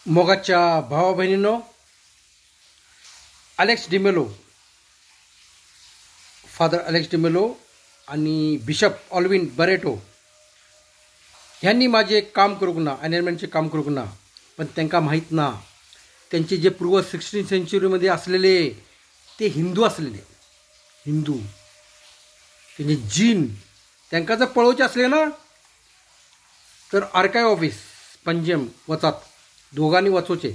मोगाच्या भावा बहिणींनो, अलेक्स डिमेलो, फादर अलेक्स डिमेलो आणि बिशप ऑल्विन बरेटो ह्यांनी माझे काम करूंक ना, अनेलमेंटचे काम करूंक ना, पण तांकां माहीत ना त्यांचे जे पूर्वज 16th सेंचुरीमध्ये असलेले ते हिंदू असलेले, हिंदू त्यांचे जीन तांकां जर पळोवचे असले ना तर आर्काय ऑफिस पंजम वचात, दोगांनी वचोवचे.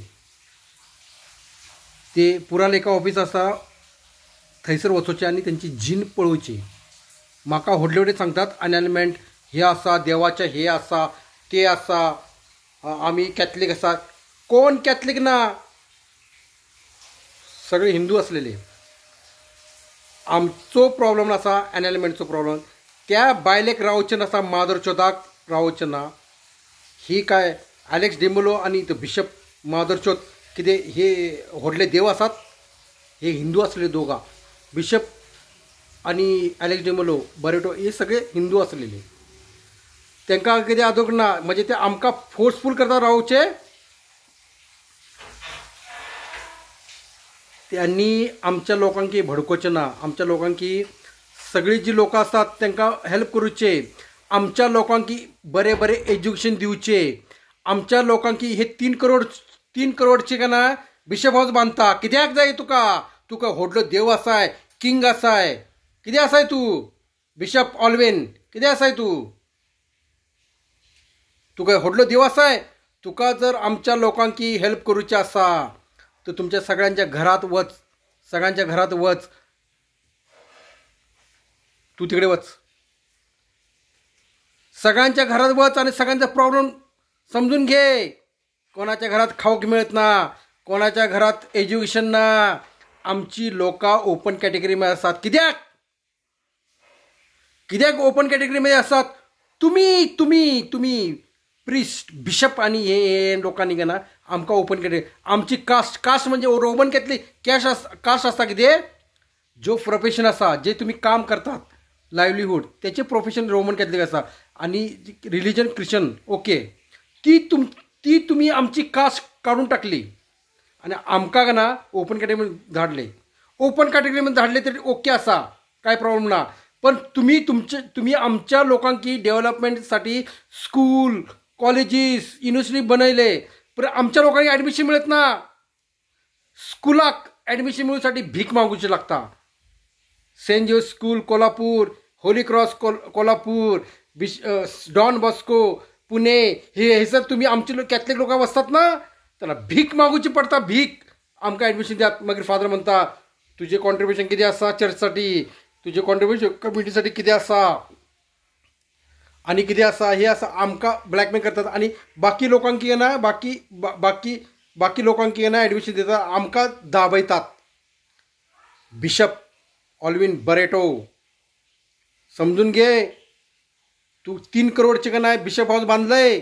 ते पुरालेखा ऑफिस आसा थंयसर वचोवचे आनी तेंची जीन पळोवची. म्हाका व्हडले व्हडले सांगतात अनेलमेंट हे आसा, देवाचें हे आसा, ते आसा, आमी कॅथलीक आसा. कोण कॅथलीक ना, सगळे हिंदू आसलेले. आमचो प्रॉब्लम आसा एनएलमेंटचो प्रॉब्लम. त्या बायलेक रावचें नासा, मादरचोदाक रावचें ना. ही काय अलेक्स डिमेलो आनी तो बिशप मादरचोद कितें हे व्हडले देव आसात? हे हिंदू आसले दोगां, बिशप आनी अलेक्स डिमेलो बरेटो हे सगळे हिंदू आसलेले. तांकां कितें आदोवंक ना, म्हणजे ते आमकां फोर्सफूल करता रावचे. त्यांनी आमच्या लोकांकी भडकोवचें ना, आमच्या लोकांकी सगळी जी लोकां आसात तांकां हेल्प करूचे, आमच्या लोकांकी बरें बरें एज्युकेशन दिवचे. आमच्या लोकांकी हे 3 करोडचे का ना बिशप हावस बांदता कित्याक जाय तुका? तुका व्हडलो देव आसाय, किंग आसाय, कितें आसाय तूं? बिशप ऑल्विन कितें आसाय तूं? तुका व्हडलो देव आसाय. तुका जर आमच्या लोकांकी हेल्प करूचे आसा तर तुमच्या सगळ्यांच्या घरात वच, सगळ्यांच्या घरात वच, तूं तिकडे वच, सगळ्यांच्या घरात वच आणि सगळ्यांचा प्रॉब्लेम समजून घे. कोणाच्या घरात खाऊक मिळत ना, कोणाच्या घरात एज्युकेशन ना. आमची लोकां ओपन कॅटेगरीमध्ये असतात. कित्याक कित्याक ओपन कॅटेगरीमध्ये असतात? तुम्ही तुम्ही तुम्ही प्रिस्ट बिशप आणि हे लोकांनी का ना आमकां ओपन कॅटेगरी. आमची कास्ट, कास्ट म्हणजे रोमन कॅथलिक कॅश कास्ट आसता कितें, जो प्रोफेशन आसा, जे तुम्ही काम करतात लायवलीहूड, त्याचे प्रोफेशन रोमन कॅथलिक आसा आणि रिलिजन ख्रिश्चन. ओके, ती तुम्ही आमची कास्ट काढून टाकली आणि आमकां का ना ओपन कॅटेगरीमध्ये धाडले. ओपन कॅटेगरीमध्ये धाडले तरी ओके आसा, काय प्रॉब्लेम ना. पण तुम्ही तुम्ही आमच्या लोकांकी डेव्हलपमेंटसाठी स्कूल, कॉलेजीस, युनिव्हर्सिटी बनवले, पण आमच्या लोकांनी ॲडमिशन मिळत ना. स्कुलाक ॲडमिशन मिळूसाठी भीक मागूची लागता. Saint Joseph school Kolhapur, Holy Cross Kolhapur, Don Bosco Pune, हे सर तुम्ही आमचे कॅथलिक लोक बसतात ना, त्याला भीक मागूची पडता, भीक. आमकां ॲडमिशन द्यात. मागीर फादर म्हणता तुझे कॉन्ट्रिब्युशन कितें आसा चर्चसाठी, तुझे कॉन्ट्रिब्युशन कम्युनिटीसाठी कितें आसा आनी कितें आसा, हे आसा. आमकां ब्लॅकमेल करतात आनी बाकी लोकांकी ना, बाकी बाकी बाकी लोकांकी ना ॲडमिशन दितात, आमकां दाबयतात. बिशप ऑल्विन बरेटो समजून घे, तूं 3 करोडचे का नाही बिशप हावस बांदलंय,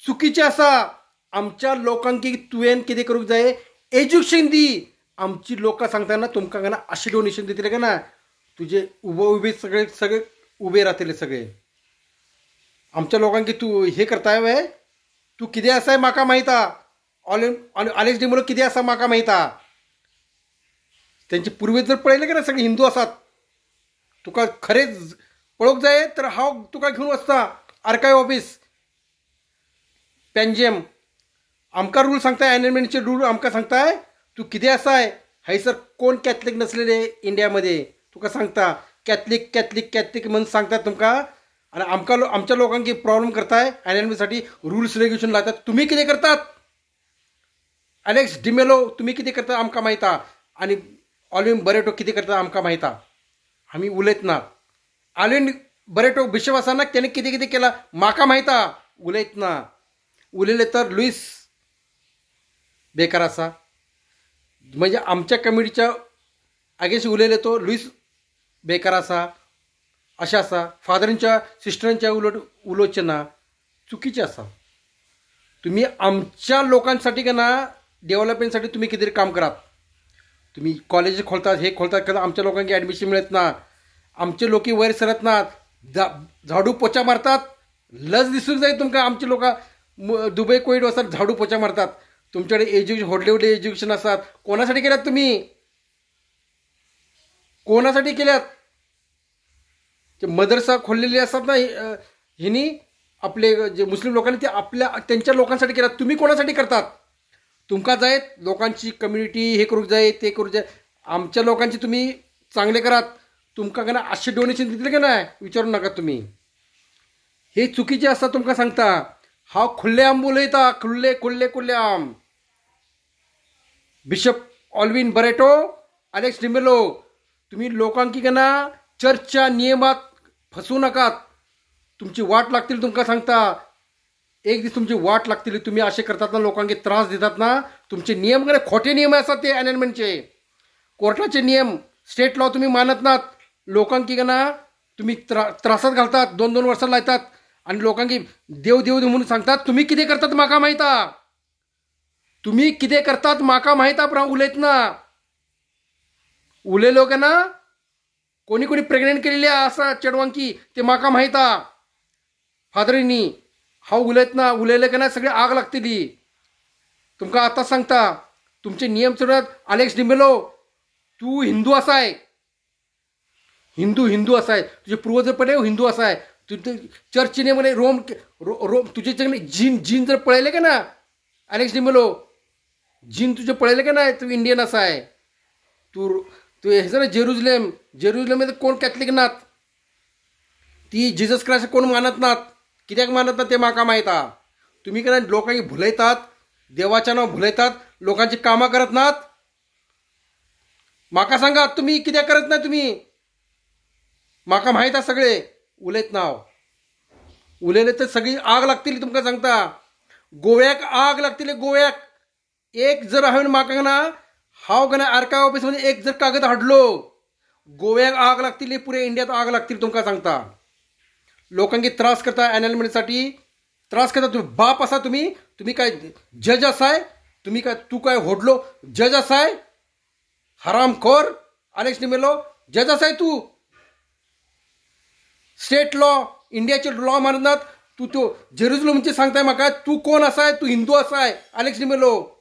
चुकीचें आसा. आमच्या लोकांकी तुवें कितें करूंक जाय, एज्युकेशन दी. आमची लोकां सांगता ना तुमकां का ना अशें डोनेशन दितले का ना, तुजे उबो उबे सगळे सगळे उबे रावतले सगळे. आमच्या लोकांकी तूं हे करताय वे, तूं कितें आसाय म्हाका माहीत आहा. अलेक्स डिमेलो कितें आसा म्हाका माहीत आहा. तेंचे पुर्वेज जर पळयले का ना सगळे हिंदू आसात. तुका खरेंच पळोवंक जाय तर हांव तुका घेवन वचता आर्काय ऑफिस पेंजेम. आमकां रूल सांगताय, एनएलमेंटचे रूल आमकां सांगताय. तूं कितें आसाय हयसर कोण कॅथलिक नसलेले इंडियामध्ये तुका सांगता. कॅथलिक कॅथलिक कॅथलिक म्हणून सांगतात तुमकां आनी आमकां आमच्या लोकांकी प्रॉब्लेम करताय. एनएलमेंटसाठी रूल्स रेग्युलेशन लायतात. तुमी कितें करतात? अलेक्स डिमेलो तुमी कितें करतात आमकां माहीत आहा, आनी ऑल्विन बरेटो कितें करता आमकां माहीत आहा. आमी उलयत ना. ऑल्विन बरेटो बिशप आसा ना, तेणें कितें कितें केलां म्हाका माहीत आहा, उलयत ना. उलयले तर लुईस बेकार आसा, म्हणजे आमच्या कम्युनिटीच्या अगेन्स्ट उलयले तो लुईस बेकार आसा, अशें आसा. फादरांच्या सिस्टरांच्या उलट उलोवचें ना, चुकीचें आसा. तुम्ही आमच्या लोकांसाठी का ना डेव्हलपमेंटसाठी तुम्ही कितें तरी काम करात. तुम्ही कॉलेज खोलतात, हे खोलतात, कारण आमच्या लोकांकी ॲडमिशन मिळत ना, आमचे लोक वयर सरत नात, झाडू पोचा मारतात. लज दिसूंक जाय तुमकां. आमचे लोक दुबय कोयट वचत झाडू पोचा मारतात. तुमच्याकडे एज्युकेशन व्हडले व्हडले एज्युकेशन आसात, कोणासाठी केल्यात तुम्ही, कोणासाठी केल्यात? ते मदरसा खोललेले असतात ना ह्यांनी, आपले जे मुस्लिम लोकांनी ते आपल्या त्यांच्या लोकांसाठी केल्यात, तुम्ही कोणासाठी करतात? तुमका जायत लोकांची कम्युनिटी हे करूक जाय ते करूक जाय, आमच्या लोकांची तुम्ही चांगले करात, तुमका का ना असे डोनेशन दितले का नाही विचारू नका तुम्ही। हे चुकीचे असतात तुमका सांगता, हा खुल्लेआम बोलयता, खुल्ले खुल्ले खुल्लेआम। बिशप ऑल्विन बरेटो, अलेक्स डिमेलो, तुम्ही लोकांकी का ना चर्चच्या नियमात फसवू नकात, तुमची वाट लागतील तुमका सांगता, एक दिवस तुमची वाट लागतील। तुम्ही असे करतात ना, लोकांके त्रास देतात ना, तुमचे नियम काय खोटे नियम असतात ते अनाउन्समेंटचे, कोर्टाचे नियम, स्टेट लॉ तुम्ही मानत नात, लोकांकी का ना तुम्ही त्रासात घालतात, 2-2 वर्षाला लायतात आणि लोकांकी देव देव देव म्हणून सांगतात। तुम्ही किती करतात माका माहिता, तुम्ही किती करतात माका माहिता, पण उलयत ना, उलयलो का ना कोणी कोणी प्रेग्नेंट केलेली असा चेडवांकी ते माका माहिता, फादरींनी हांव उलयत ना, उलयले का ना सगळे आग लागतली तुमकां आतां सांगता। तुमचे नियम चडत। अलेक्स डिमेलो, तू हिंदू आसाय, हिंदू हिंदू आसाय, तुझे पूर्वज पळय हिंदू आसाय, तुझे चर्ची नियम रोम रोम तुझे जीन जीन जर पळयले का ना अलेक्स डिमेलो, जीन तुझे पळयले का ना, तू इंडियन आसाय, तू तू हें ना जेरुजलेम, जेरुजलेम कोण कॅथलीक नात, ती जिजस क्रायस्ट कोण मानत नात, कित्याक मानत ना ते म्हाका माहित आहा। तुमी केन्ना लोकांक भुलयतात, देवाच्या नांव भुलयतात, लोकांची कामां करत नात। म्हाका सांगात तुमी कित्याक करत ना, तुमी म्हाका माहित आहा सगळे, उलयत ना हांव, उलयले तर सगळी आग लागतली तुमकां सांगता, गोव्याक आग लागतली गोव्याक। एक जर हांवें म्हाका ना हांव ना आर्काय ऑफिस मध्ये एक जर कागद हाडलो, गोव्याक आग लागतली, पुरे इंडियात आग लागतली तुमकां सांगता। लोकांकी त्रास करता, एनएलमेंटसाठी त्रास करता। तुम्ही बाप आसा, तुम्ही तुम्ही काय जज आसाय, तुम्ही काय तू काय व्हडलो जज आसाय, हरामखोर अलेक्स डिमेलो जज आसाय तू, स्टेट लॉ इंडियाचे लॉ माननात तू, तो जेरुजलमचे सांगताय म्हाका, तू कोण आसाय, तू हिंदू आसाय अलेक्स डिमेलो।